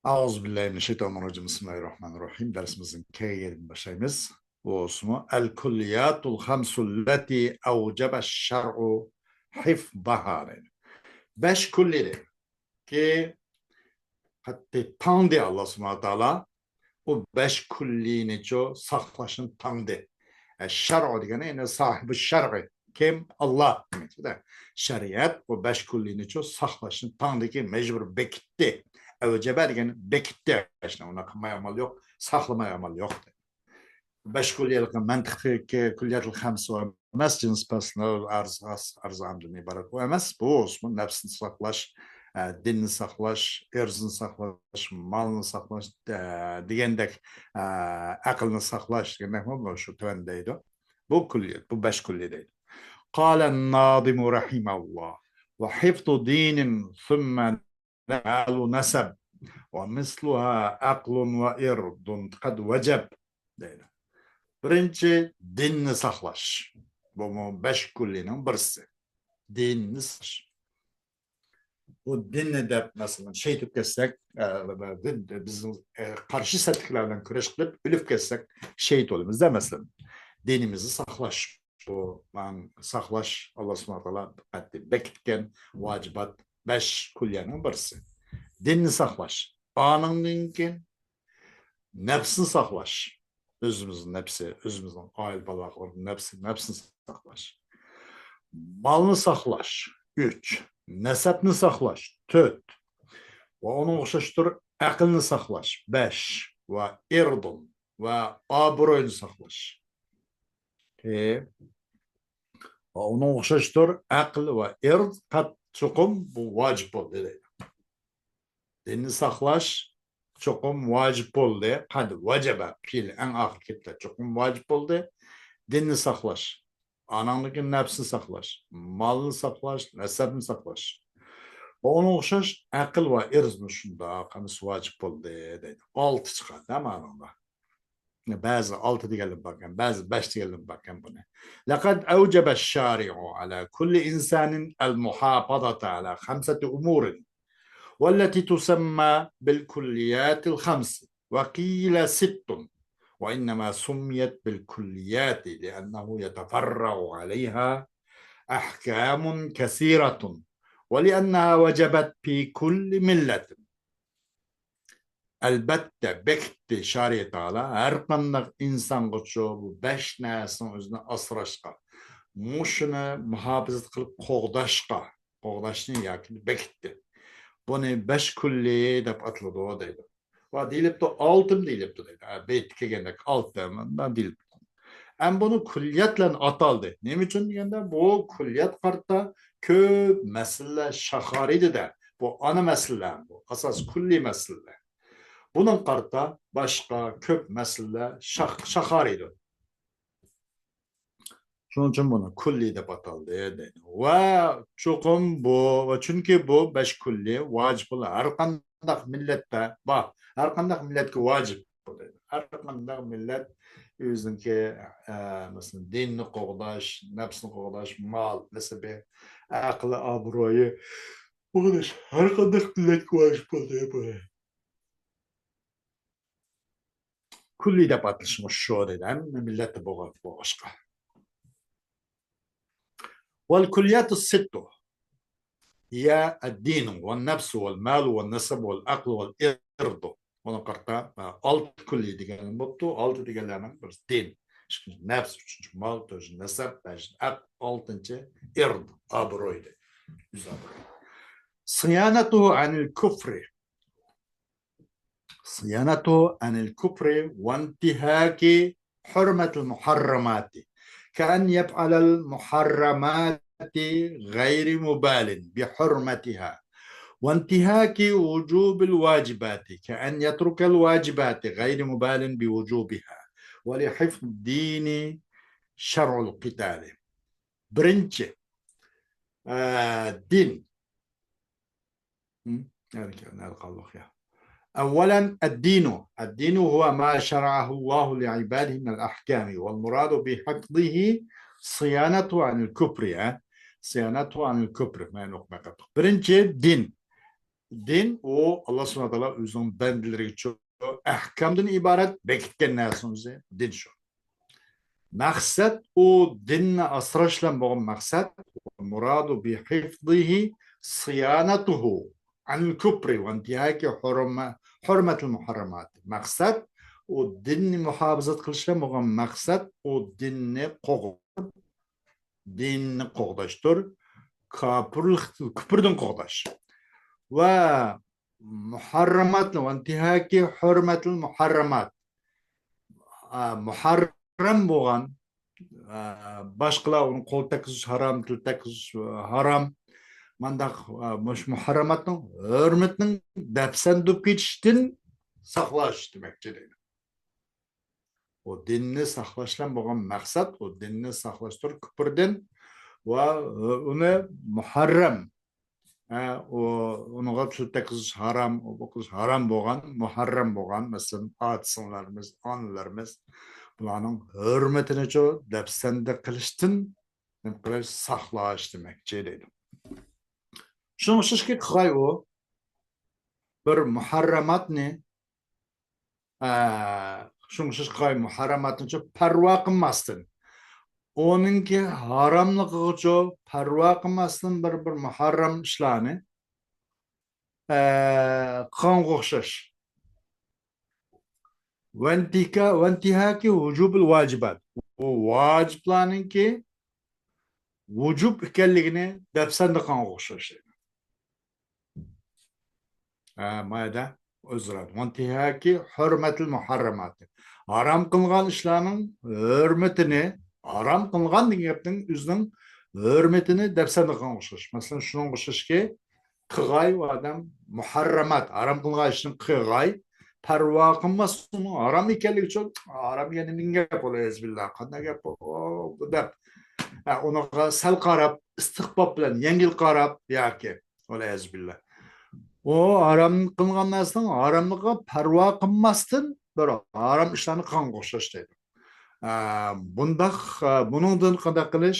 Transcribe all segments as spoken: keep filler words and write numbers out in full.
أعوذ بالله من الشيطان الرجيم. بسم الله الرحمن الرحيم. دەرسىمىزنىڭ كەينىدىن باشلايمىز. بۇ ئىسمى الكليات الخمس التي أوجب الشرع حفظها دەيدۇ. بەش كۈللىنى كى قەتئىي تاڭدى ئاللا سۇبھانەھۇ ۋە تائالا. ئۇ بەش كۈللىنىچۇ ساقلاشنى تاڭدى. ئە، شەرئۇ دېگەن يەنى ساھىبى شەرئى. كىم؟ ئاللا دېمەكچىدە. شەرىئەت ئۇ بەش كۈللىنىچۇ ساقلاشنى تاڭدىكى مەجبۇر بېكىتتى. ئەۋجەبە دېگەن بېكىتتى. ئۇنى قىلماي ئامال يوق، ساقلىماي ئامال يوق. بەش كۈللىيەتلىك مەنتىقتىكى كۈللىيەتلىك خەمسە ئەمەس، جىنس پەسلى، ئەرز، ئەرز ئامدىن ئىبارەت ئۇ ئەمەس. بۇ نەپسنى ساقلاش، ئە، دىننى ساقلاش، ئىرزنى ساقلاش، مالنى ساقلاش، ئە، دېگەندەك، ئە، ئەقىلنى ساقلاش دېگەندەكمۇ بۇ شۇ تۆۋەندە دەيدۇ. بۇ كۈللىيەت، بۇ بەش كۈللىيەت دەيدۇ. قال الناظم رحمه الله، وحفظ دين ثم مال نسب ومثلها عقل وإرض قد وجب دەيدۇ. بىرىنچى، دىننى ساقلاش. بۇمۇ بەش كۈللىنىڭ بىرسى. دىننى ساقلاش. بۇ دىننى دەپ، مەسىلەن، شېھىت بولۇپ كەتسەك، ئە، بىزنىڭ، ئە، قارشى سەپتىكىلەر بىلەن كۈرەش قىلىپ ئۆلۈپ كەتسەك، شېھىت بولىمىز-دە، مەسىلەن. دىنىمىزنى ساقلاش. بۇ، مانا، ساقلاش، ئاللا سۇبھانەھۇ ۋە تائالا قەتئىي بېكىتكەن ۋاجىبات بەش كۈللىيەنىڭ بىرسى. دىننى ساقلاش. ئانىڭدىن كېيىن نەپسنى ساقلاش. ئۆزىمىزنىڭ نەپسى، ئۆزىمىزنىڭ ئائىلە بالا نەپسى، نەپسنى ساقلاش. مالنى ساقلاش، ئۈچ. نەسەبنى ساقلاش، تۆت. ۋە ئۇنىڭغا ئوخشاشتۇر ئەقىلنى ساقلاش، بەش. ۋە ئىردۇن، ۋە ئابرۇينى ساقلاش. ئى، ۋە ئۇنىڭغا ئوخشاشتۇر ئەقىل ۋە ئىرد قەت چوقۇم بۇ ۋاجىپ بولدى دەيدۇ. دىننى ساقلاش چوقۇم ۋاجىپ بولدى. قەد ۋەجەبە پېئىل ئەڭ ئاخىرقى كېپىلە چوقۇم ۋاجىپ بولدى. دىننى ساقلاش، ئاناڭدىكى نەپسنى ساقلاش، مالنى ساقلاش، نەسەبنى ساقلاش. ۋە ئۇنىڭغا ئوخشاش ئەقىل ۋە ئىرزمۇ شۇنداق، ھەممىسى ۋاجىپ بولدى دەيدۇ. ئالتە چىقىدۇ مانىڭدا. بەزى ئالتە دېگەنلەر باركەن، بەزى بەش دېگەنلەر باركەن بۇنى. لقد أوجب الشارع على كل إنسان المحافظة على خمسة أمور والتي تسمى بالكليات الخمس وقيل ست وإنما سميت بالكليات لأنه يتفرع عليها أحكام كثيرة ولأنها وجبت في كل ملة. ئەلبەتتە، بېكىتتى شارى تائالا ھەرقانداق ئىنسانغىچۇ بۇ بەش نەرسىنىڭ ئۆزىنى ئاسراشقا، مۇشۇنى مۇھاپىزەت قىلىپ قوغداشقا، قوغداشنى ياكى بېكىتتى. بۇنى بەش كۈللى دەپ ئاتىلىدۇ دەيدۇ. ۋە دېيىلىپتۇ، ئالتىم دېيىلىپتۇ دەيدۇ. ھە، بېيىتتە كەلگەندەك ئالتە مۇنداق دېيىلىپتۇ. ئەمما بۇنى كۈللىيات بىلەن ئاتالدى. نېمە ئۈچۈن دېگەندە، بۇ كۈللىيات قارىتا كۆپ مەسىلىلەر شاخارىيدۇ-دە. بۇ ئانا مەسىلىلەر، بۇ ئاساس كۈللىي مەسىلىلەر. بۇنىڭ قارىتا باشقا كۆپ مەسىلىلەر شاخ-، شاخارىيدۇ. شۇنىڭ ئۈچۈن بۇنى كۈللىي دەپ ئاتالدى دەيدۇ. ۋە چوقۇم بۇ، ۋە چۈنكى بۇ بەش كۈللىي ۋاجىپ بولدى. ھەر قانداق مىللەتتە بار. ھەر قانداق مىللەتكە ۋاجىپ بولدى. ھەر قانداق مىللەت ئۆزىنىڭكى، ئە، مەسىلەن، دىننى قوغداش، نەپسىنى قوغداش، مال، نەسەبى، ئەقلى، ئابرۇيى، بۇ ھەر قانداق مىللەتكە ۋاجىپ بولدى بۇ. كۈللىي دەپ ئاتىلىشى مۇشۇ دەيدۇ، ھەممە مىللەتتە بولغان، بولغاچقا. والكليات الست هي الدين والنفس والمال والنسب والعقل والإرض. بۇنى قارىتا، ئالتە كۈللىي دېگەن بوپتۇ. ئالتە دېگەنلەرنىڭ بىرسى دىن، ئىككىنچى نەپس، ئۈچىنچى مال، تۆتىنچى نەسەب، بەشىنچى ئەقىل، ئالتىنچى ئىرد، ئابرۇي دەيدۇ. يۈز ئابرۇي. صيانته عن الكفر. صيانته عن الكفر وانتهاك حرمة المحرمات، كأن يفعل المحرمات غير مبال بحرمتها، وانتهاك وجوب الواجبات، كأن يترك الواجبات غير مبال بوجوبها، ولحفظ الدين شرع القتال. بىرىنچى، ئە، دىن. م? نەدە، نەدە قالدۇق يا؟ أولا الدين. الدين هو ما شرعه الله لعباده من الأحكام، والمراد بحفظه صيانته عن الكفر، ھە؟ صيانته عن الكفر. مەن ئوقۇماي قاپتۇق. بىرىنچى، دىن. دىن، ئۇ ئاللا سۇبھانەھۇ ۋە تائالا ئۆزىنىڭ بەندىلىرىگە ئەھكامدىن ئىبارەت بېكىتكەن نەرسە ئۆزى دىن شۇ. مەقسەت ئۇ دىننى ئاسراش بىلەن بولغان مەقسەت، مۇرادۇ بىھىفزىھى سىيانەتۇھۇ ئەنىل كۇپرى ۋە ئىنتىھاكى ھۇرمە-، ھۇرمەتىل مۇھەررەمات. مەقسەت ئۇ دىننى مۇھاپىزەت قىلىش بىلەن بولغان مەقسەت ئۇ دىننى قوغ-، دىننى قوغداشتۇر، كاپىرلىق، كۇپردىن قوغداش. ۋە مۇھەررەماتنى، ۋە ئىنتىھاكى ھۇرمەتىل مۇھەررەمات. ئا، مۇھەررەم بولغان، ئا، باشقىلار ئۇنى قول تەگكۈزۈش ھارام، تىل تەگكۈزۈش ھارام. مانداق، ئا، مۇشۇ مۇھەررەماتنىڭ ھۆرمىتىنىڭ دەپسەندە بولۇپ كېتىشتىن ساقلاش دېمەكچى دەيدۇ. ئۇ دىننى ساقلاش بىلەن بولغان مەقسەت، ئۇ دىننى ساقلاشتۇر كۇپردىن ۋە ئۇنى مۇھەررەم، ھە، ئۇ، ئۇنىڭغا تىل تەگكۈزۈش ھارام، ئۇ قىلىش ھارام بولغان، مۇھەررەم بولغان، مەسىلەن، ئاتا-سىڭلىلىرىمىز، ئانىلىرىمىز، بۇلارنىڭ ھۆرمىتىنىچۇ دەپسەندە قىلىشتىن نېمە قىلىش، ساقلاش دېمەكچى دەيدۇ. شۇنىڭغا ئوخشاشكى قىغاي ئۇ بىر مۇھەررەماتنى، ئە، شۇڭشىش قىغاي مۇھەررەماتنىچۇ پەرۋا قىلماستىن، ئۇنىڭكى ھاراملىقىغىچۇ پەرۋا قىلماستىن بىر، بىر مۇھەررەم ئىشلارنى، ئە، قىلغانغا ئوخشاش. ۋەنتىكا-، ۋەنتىھاكى ۋۇجۇبىل ۋاجىبات. ئۇ ۋاجىپلارنىڭكى ۋۇجۇب ئىكەنلىكىنى دەپسەندە قىلغانغا ئوخشاش. ھە، مايدا ئۆزرا. ۋەنتىھاكى ھۆرمەتىل مۇھەررەماتى. ھارام قىلغان ئىشلارنىڭ ھۆرمىتىنى، ھارام قىلغان دېگەن گەپنىڭ ئۆزىنىڭ ھۆرمىتىنى دەپسەندە قىلغانغا ئوخشاش. مەسىلەن، شۇنىڭغا ئوخشاشكى، قىغاي ئۇ ئادەم مۇھەررەمات، ھارام قىلغان ئىشنى قىغاي، پەرۋا قىلماس ئۇنىڭ ھارام ئىكەنلىكى ئۈچۈن، ھارام دېگەن نېمە گەپ، ۋەلئىيازۇ بىللا، قانداق گەپ بۇ، بۇ دەپ، ھە، ئۇنىڭغا سەل قاراپ، ئىستىقبال بىلەن يەڭگىل قاراپ ياكى، ۋەلئىيازۇ بىللا، ئۇ ھارام قىلغان نەرسىنىڭ ھاراملىقىغا پەرۋا قىلماستىن بىر ھارام ئىشلارنى قىلغانغا ئوخشاش دەيدۇ. ئە، بۇنداق، ئە، بۇنىڭدىن قانداق قىلىش؟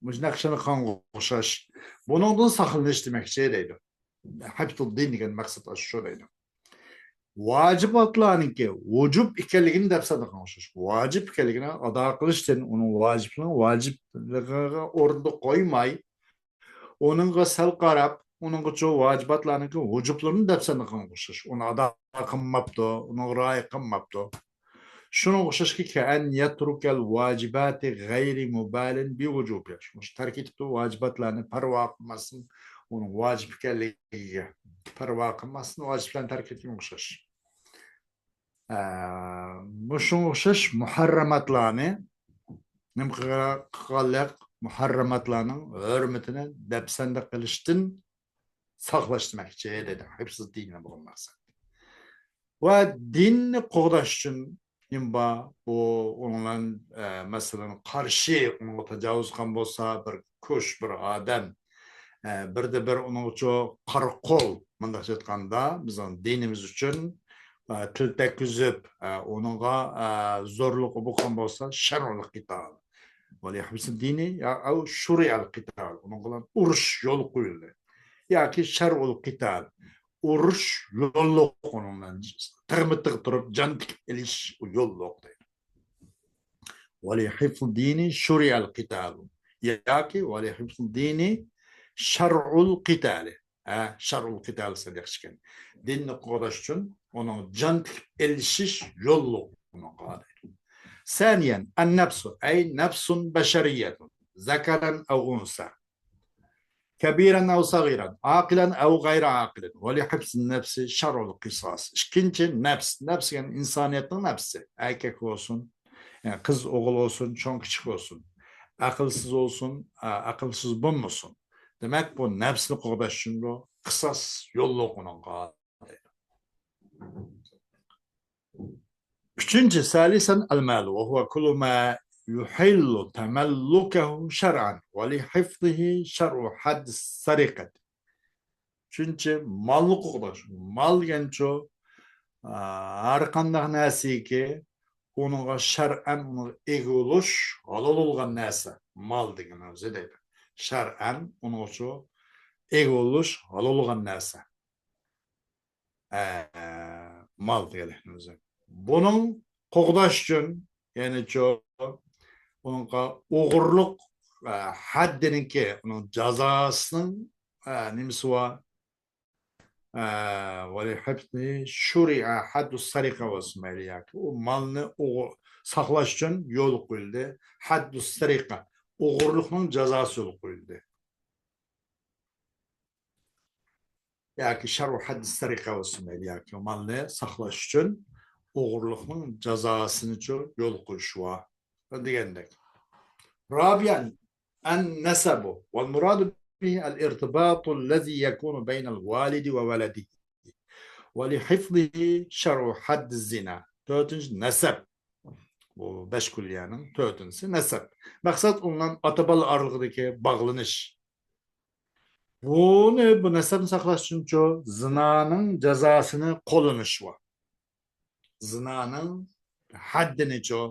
مۇشۇنداق ئىشلارنى قىلغانغا ئوخشاش. بۇنىڭدىن ساقلىنىش دېمەكچى دەيدۇ. ھەبسۇددىن دېگەن مەقسەت شۇ دەيدۇ. ۋاجىباتلارنىڭكى ۋۇجۇب ئىكەنلىكىنى دەپسەندە قىلغانغا ئوخشاش. ۋاجىپ ئىكەنلىكىنى ئادا قىلىشتىن، ئۇنىڭ ۋاجىپلىقىنىڭ ۋاجىپلىقىغا ئورنىدا قويماي، ئۇنىڭغا سەل قاراپ، ئۇنىڭغىچۇ ۋاجىباتلارنىڭكى ۋۇجۇبلىرىنى دەپسەندە قىلغانغا ئوخشاش. ئۇنى ئادا قىلماپتۇ، ئۇنىڭغا رىئايە قىلماپتۇ. شۇنىڭغا ئوخشاشكى، كەئەن يەترۇكەل ۋاجىباتى غەيرى مۇبالىن بىۋۇجۇبى. شۇ تەرك ئېتىپتۇ ۋاجىباتلارنى پەرۋا قىلماستىن، ئۇنىڭ ۋاجىپ ئىكەنلىكىگە پەرۋا قىلماستىن ۋاجىپلارنى تەرك ئەتكەنگە ئوخشاش. ئە، مۇشۇنىڭغا ئوخشاش مۇھەررەماتلارنى نېمە قىلغا-، قىلغانلىق، مۇھەررەماتلارنىڭ ھۆرمىتىنى دەپسەندە قىلىشتىن ساقلاش دېمەكچى دېدى. ھىفزۇ دىنى بولغان مەقسەت. ۋە دىننى قوغداش ئۈچۈن نېمە بار؟ بۇ ئۇنىڭ بىلەن، ئە، مەسىلەن، قارشى، ئۇنىڭغا تاجاۋۇز قىلغان بولسا، بىر كۇش، بىر ئادەم، ئە، بىردە بىر ئۇنىڭغىچۇ قارا قول، مۇنداقچە ئېيتقاندا، بىزنىڭ دىنىمىز ئۈچۈن، ئە، تىل تەگكۈزۈپ، ئە، ئۇنىڭغا، ئە، زورلۇق بولغان بولسا، شەرئۇل قىتال. ۋەلىيەھمىسى دىنى يا ئەۋ شۇرىئەل قىتال. ئۇنىڭ بىلەن ئۇرۇش يول قويۇلدى. ياكى شەرئۇل قىتال. ئۇرۇش يوللۇق ئۇنىڭ بىلەن. تىغمۇ تىغ تۇرۇپ، جان تىكىپ ئېلىش يوللۇق دەيدۇ. ۋەلىيەھمىسى دىنى شۇرىئەل قىتال. ياكى ۋەلىيەھمىسى دىنى شەرئۇل قىتالى. ھە، شەرئۇل قىتال دېسە ياخشىكەن. دىننى قوغداش ئۈچۈن ئۇنىڭ جان تىكىپ ئېلىشىش يوللۇق ئۇنىڭغا دەيدۇ. ثانيا، النفس، أي نفس بشرية، ذكرا أو أنثى، كبيرا أو صغيرا، عاقلا أو غير عاقل، ولحفظ النفس شرع القصاص. ئىككىنچى، نەپس. نەپس دېگەن ئىنسانىيەتنىڭ نەپسى. ئەركەك بولسۇن، يەنى قىز ئوغۇل بولسۇن، چوڭ كىچىك بولسۇن. ئەقىلسىز بولسۇن، ئە، ئەقىلسىز بولمىسۇن. دېمەك، بۇ نەپسنى قوغداش ئۈچۈن بۇ قىساس يوللۇق ئۇنىڭغا. ئۈچىنچى، ثالثا المال، وهو كل ما يحل تملكه شرعا ولحفظه شرع حد السرقة. ئۈچىنچى، مالنى قوغداش. مال دېگەنچۇ، ئا، ھەر قانداق نەرسىكى، ئۇنىڭغا شەرئەن ئۇنىڭغا ئىگە بولۇش ھالال بولغان نەرسە. مال دېگەن ئۆزى دەيدۇ. شەرئەن ئۇنىڭغىچۇ ئىگە بولۇش ھالال بولغان نەرسە. ئە، مال دېگەنلىكنىڭ ئۆزى. بۇنىڭ قوغداش ئۈچۈن، يەنىچۇ، ئۇنىڭغا ئوغرىلىق، ئە، ھەددىنىڭكى، ئۇنىڭ جازاسىنىڭ، ئە، نېمىسى بار؟ ئە، ولحفظه شرع حد السرقة بولسا مەيلى ياكى ئۇ مالنى ئوغ-، ساقلاش ئۈچۈن يول قويۇلدى. حد السرقة، ئوغرىلىقنىڭ جازاسى يول قويۇلدى. ياكى شرع حد السرقة بولسا مەيلى ياكى مالنى ساقلاش ئۈچۈن ئوغرىلىقنىڭ جازاسىنىچۇ يول قويۇش بار دېگەندەك. رابعا، النسب، والمراد به الارتباط الذي يكون بين الوالد وولده، ولحفظه شرع حد الزنا. تۆتىنچى، نەسەب. بۇ بەش كۈللىيەنىڭ تۆتىنچىسى نەسەب. مەقسەت ئۇنىڭ ئاتا-بالا ئارىلىقىدىكى باغلىنىش. بۇنى، بۇ نەسەبنى ساقلاش ئۈچۈنچۇ زىنانىڭ جازاسىنى قوللىنىش بار. زىنانىڭ ھەددىنىچۇ،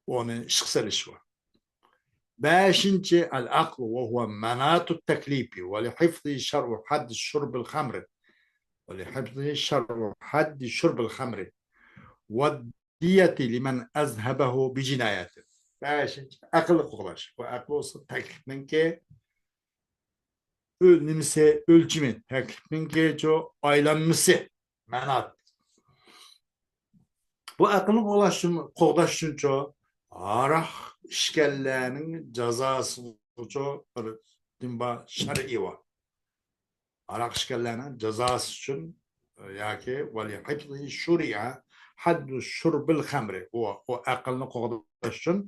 ئۇنى ئىشقا سېلىش بار. بەشىنچى، العقل، وهو مناط التكليف، ولحفظه شرع حد شرب الخمر، ولحفظه شرع حد شرب الخمر، والدية لمن أذهبه بجناية. بەشىنچى، ئەقىلنى قوغداش. بۇ ئەقىل بولسا تەكلىپنىڭكى ئۆ-، نېمىسى، ئۆلچىمى، تەكلىپنىڭكىچۇ ئايلانمىسى، مەنات. بۇ ئەقىلنى قوغداش ئۈچۈن، قوغداش ئۈچۈنچۇ ھاراق ئىچكەنلەرنىڭ جازاسىغىچۇ بىر نېمە بار، شەرئى بار. ھاراق ئىچكەنلەرنىڭ جازاسى ئۈچۈن ياكى ولحفظه شرع حد شرب الخمر. ئۇ، ئۇ ئەقىلنى قوغداش ئۈچۈن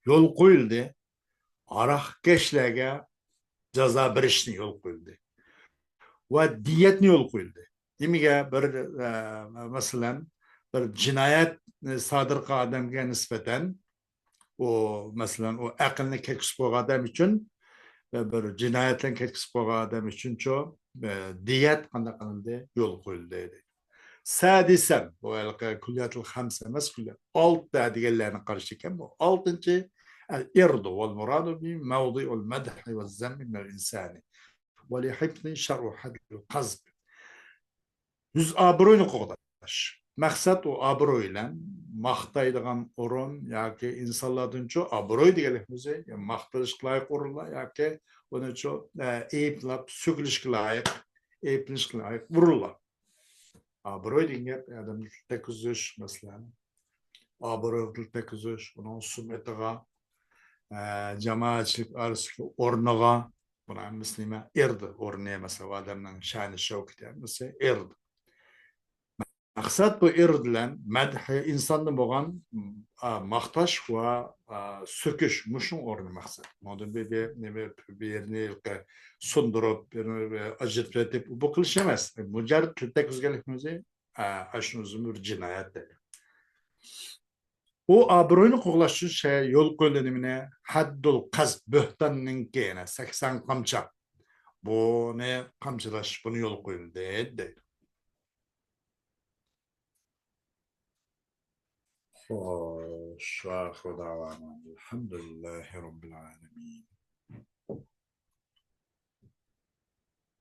يول قويۇلدى. ھاراقكەشلەرگە جازا بېرىشنى يول قويۇلدى. ۋە دىيەتنى يول قويۇلدى. نېمىگە؟ بىر، ئە، مەسىلەن، بىر جىنايەت سادىر قىلغان ئادەمگە نىسبەتەن، ئۇ، مەسىلەن، ئۇ ئەقلىنى كەتكۈزۈپ قويغان ئادەم ئۈچۈن، ئە، بىر جىنايەتلەرنى كەتكۈزۈپ قويغان ئادەم ئۈچۈنچۇ، ئە، دىيەت قانداق قىلىندى؟ يول قويۇلدى، دەيدۇ. سادىسەن، بۇ ھېلىقى كۈللىياتۇل خەمسە ئەمەس، كۈللىيات ئالتە دېگەنلەرنى قارىشى ئىكەن بۇ. ئالتىنچى، العرض والمراد به موضع المدح والذم من الإنسان ولحفظه شرع حد القذف. يۈز ئابرۇينى قوغداش. مەقسەت ئۇ ئابرۇي بىلەن ماختايدىغان ئورۇن ياكى ئىنسانلاردىنچۇ ئابرۇي دېگەنلىك ئۆزى، يا ماختىلىشقا لايىق ئورۇنلار ياكى ئۇنىچۇ، ئە، ئەيىبلەپ سۆكۈلۈشكە لايىق، ئەيىبلىنىشكە لايىق ئورۇنلار. ئابرۇي دېگەن گەپ ئادەمنى تەككۈزۈش، مەسىلەن، ئابرۇيغا تەككۈزۈش، ئۇنىڭ سۈمئىتىغا، ئە، جامائەتچىلىك ئارىسىدىكى ئورنىغا، بۇنىڭ ھەممىسى نېمە؟ ئىرد ئورنى، مەسىلەن، ئادەمنىڭ شەنى شەۋكىتى ھەممىسى ئىرد. مەقسەت بۇ ئىرد بىلەن مەدھى ئىنساندىن بولغان، ئا، ماختاش ۋە، ئا، سۆكۈش، مۇشۇنىڭ ئورنى مەقسەت. مۇندىن بىر، بىر، نېمە، بىرنى سۇندۇرۇپ، بىرنى ئاجرىتىپ ئېتىپ، بۇ قىلىش ئەمەس. مۇجەررەد تىل تەككۈزگەنلىكنىڭ ئۆزى، ئا، ئاشۇنىڭ ئۆزى بىر جىنايەت دەيدۇ. ئۇ ئابرۇينى قوغلاش ئۈچۈن شەي-، يول قويۇلدى نېمىنى؟ ھەددۇل قەزف، بۆھتاننىڭكى، يەنى سەكسەن قامچا. بۇنى قامچىلاش، بۇنى يول قويۇلدى، دەيدۇ. خوش، وآخر دعوانا الحمد لله رب العالمين.